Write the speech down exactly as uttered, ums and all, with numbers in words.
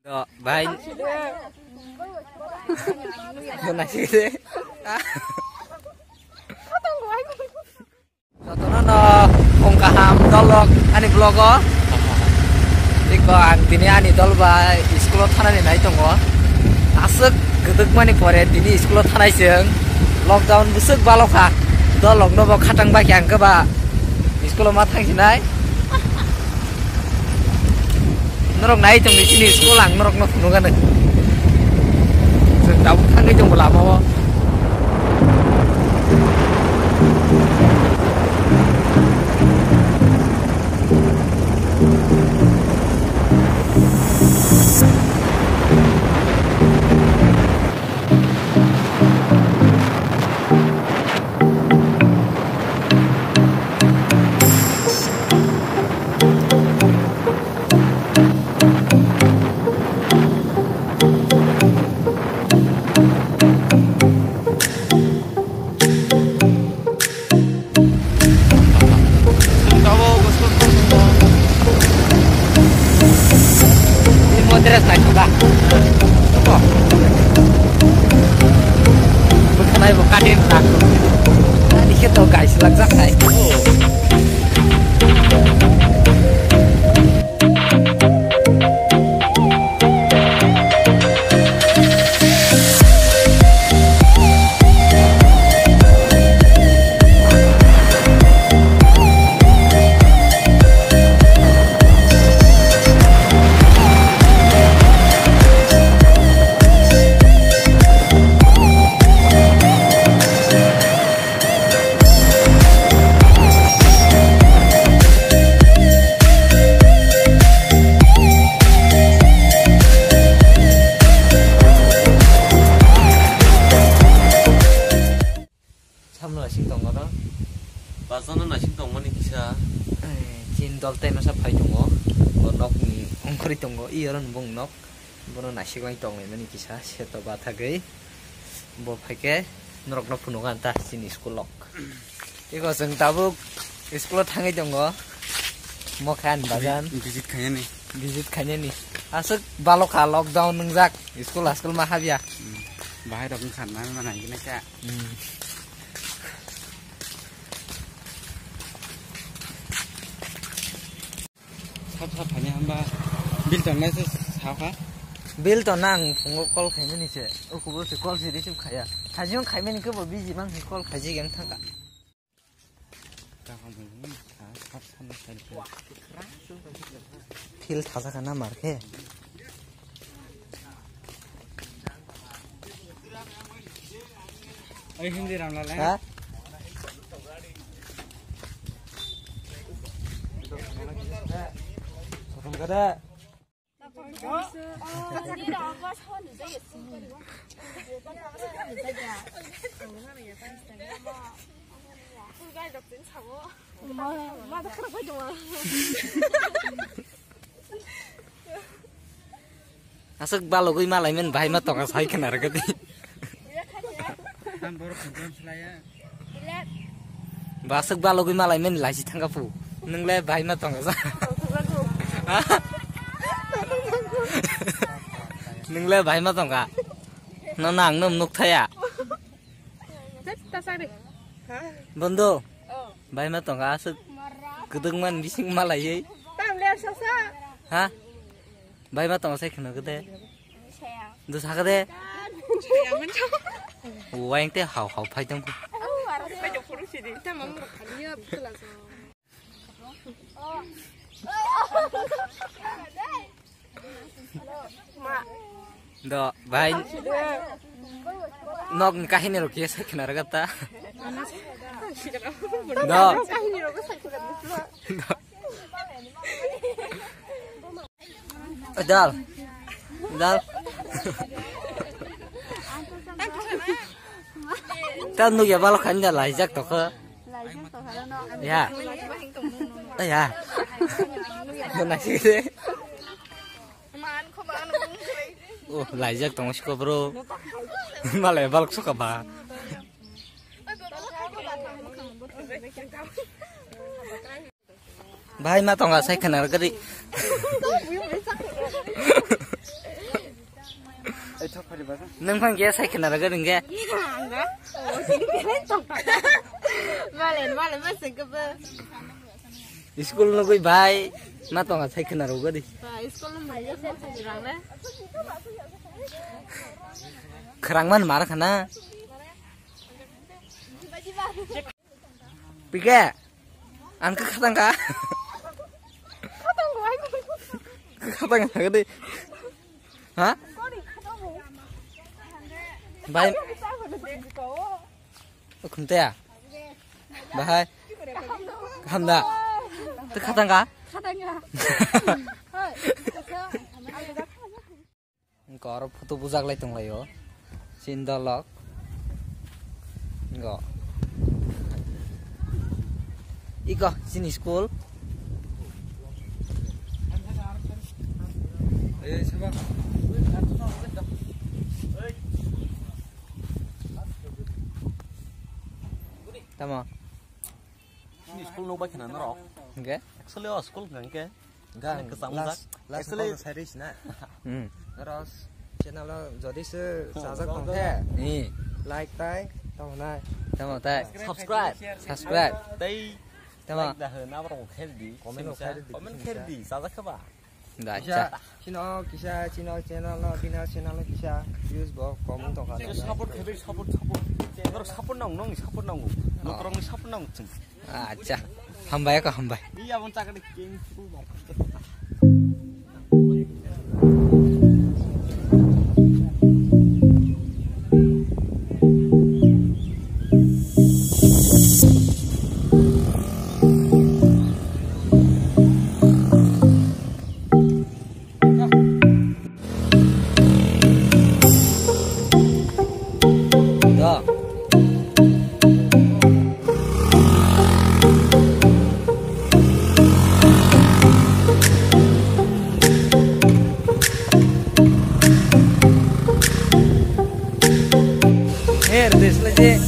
Yo, bhai. Yo, naisik de. Jotono no phung kaham dol rok ani vlog o. Iko ang tini ani dol bai school o thanani nai tongo. Aswk kwdwkmani pore tini school o thanai chwng. Lockdown bwswk balo kha. Dol rok no bo khatang bai khe ang khe ba school o ma thang sinai. Norok nai tongni chini school ang norok no phunukgani. Chwng tabuk thangwi tongo lama o. Ini mau dress naik juga. Apa? Bukan aja bukan ini tak. Nah, dikit tuh guys, lagak naik. Samno naising tongo no? Bazano naising tongmani kisa. Eh, chin dol tai masa phai tongo. Bo nokni ongkhorwi tongo. I oro bung nok. Bono naisik lai tonglaimani kisa. Seto bathagwi. Bo phaikhe norokno phunukgo ang ta chini school rok. Eko chwng tabuk school o thangwi tongo. Mokhan bajan. Visit khainani. Visit khainani. Aswk balo kha lockdown nwngjak. School haskul ma habya. Hmm. Bahai rok wngkha na ma nai gina kha. Hmm. Sab sab phani hamba bill tongnai se sao kha. Bill tonna ang phungo call khaimani se. O kubur se call se receive khaya. Hajung khaimani kebo busy mang se call khaijik ang thangka. Field thasa kana mar khe. Oi Hindi Ramlal, eh? Ha? Sotom kada. Aswk balogwi malaimen bahai ma tonga sai khna rwgwi. Ang borok control khlaiya. Ba aswk balogwi malaimen laisi thangka pu. Nwng le bahai ma tonga sa. Ha? Nwng le bahai ma tonga. No nang num nuk thaya. Bondo. Bahai ma tonga aswk kwdwkman bising malaiwi. Ha? Bahai ma tonga sai khna kede. Dusakade. Wayang te hau hau phai tong. Do, bhai. Nok ni kahini rok kisa khna rwgata. Do. Dal. Dal. Ta nugya balo khan da laijak tokha. Ya. Ya. Nasi de. Oh, laijak tong siko bro. Malai balok suka ba. Bahai ma tonga sai khna rwgwi. Nung phang khe sai khna rwgwi ringkhe. Malen, malen, ma sengkhe bo. School nugwi bai ma tonga sai khna rwgwi di. Ba, school nugwi sai khna rwgwi. Khwrang man mar khana. Pike, ang khe khatang kha. Khatang kha khe de. Ha? Bai. O khum te ya. Bahai. Kaham da. Te khatang kha? Khatang kha. Hoi. Wngkha oro photo bujak lai tong lai o. Chini dolok. Wngkha. Iko chini school. Tamo. Chini school no bai khna norok. Hingke? Actually o school hingke. Hingke ang kwcham last, jak. Last actually, photo sai rwi sina. Hmm. Oro channel o jodi se chajak tong khe. Ni. Like tai tong nai. Tamo tai. Subscribe. Subscribe. Tai. Tamo. Like da hwn aborok khe di. Comment khe di. Comment khe di. Chajak khe ba. Da, kisa, acha. Chino kisa, chino channel no, bina channel no kisa views bo kom wng tongkha. Support khe, support, support. Norok support nang, nong support nang. Oh. Norok ni support nang chwng. Acha. Hambai ko hambai. Iya, bon chakri king tu bar. Her, desle je.